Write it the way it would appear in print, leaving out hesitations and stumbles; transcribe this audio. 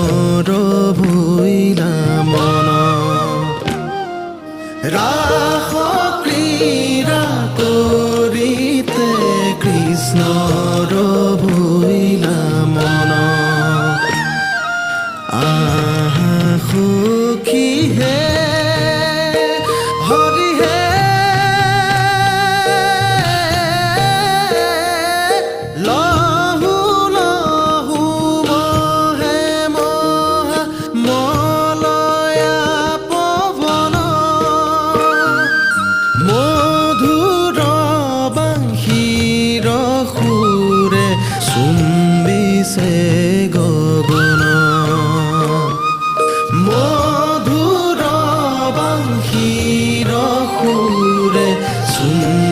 কৃষ্ণৰ ভৈলা মন। ৰাস ক্ৰীড়া কৰিতে কৃষ্ণৰ ভৈলা মন। আহা সখী হে, হৰি হে, লহু লহু মহে মহা মলয়া পৱন। মধুৰ বাঁশীৰ সুৰে চুম্বিছে গগন। মধুৰ বাঁশীৰ সুৰে চুম্বিছে।